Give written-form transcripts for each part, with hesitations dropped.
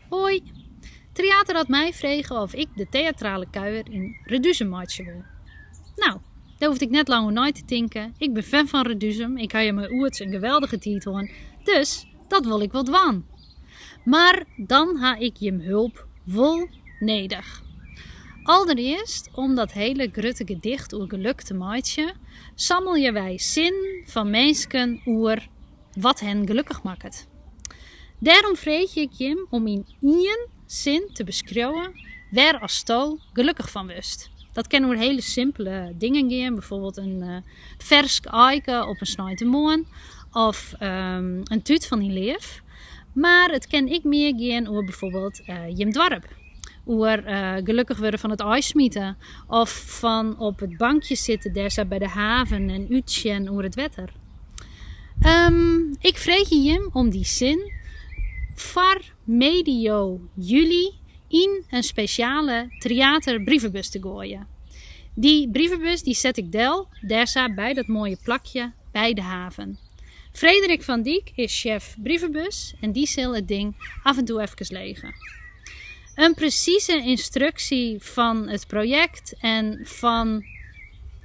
Hoi! Tryater hat my frege of ik de teatrale kuier yn Reduzum meitsje wol. No, dêr hoefde ik net lang oer nei te tinken, ik bin fan fan Reduzum, ik ha hjir mei Oeds in geweldige tiid hân, dus dat wol ik wol dwaan. Mar dan ha ik jim hulp wol nedich. Alderearst om dat hele grutte gedicht oer geluk te meitsjen, sammelje wy sinnen fan minsken oer wat hen gelokkich makket. Dêrom freegje ik jim om yn ien sin te beskriuwen wêr asto gelokkich fan wurdst. Dat kin oer hele simpele dingen gean, byfoarbyld in fersk aike op in sneintemoarn of in tút fan dyn leaf. Mar it kin ek mear gean oer byfoarbyld jim doarp. Oer gelokkich wurde fan it aaismiten of fan op it bankje sitte dêr sa by de haven en útsjen oer it wetter. Ik freegje jim om dy sin foar medio july yn in spesjale Tryater brievebus te goaien. Dy brievebus dy set ik del dêr sa by dat moaie plakje by de haven. Frederik van Dyk is sjef brievebus en dy sil it ding af en toe efkes lege. In presize ynstruksje fan it projekt en fan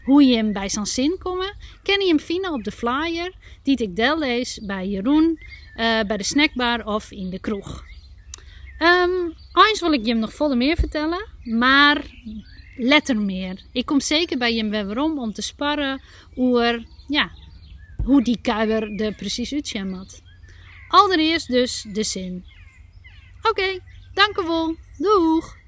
hoe't jim by sa'n sin komme, kinne jim fine op de flyer dy't ik dellis by Jeroen by de snackbar of yn de kroech. Eins wol ik jim noch folle mear fertelle, mar letter mear. Ik kom seker by jim wer werom om te sparren oer ja, hoe't dy kuier der presys útsjen moat. Alderearst dus de sin. Oké, dankewol. Doeg!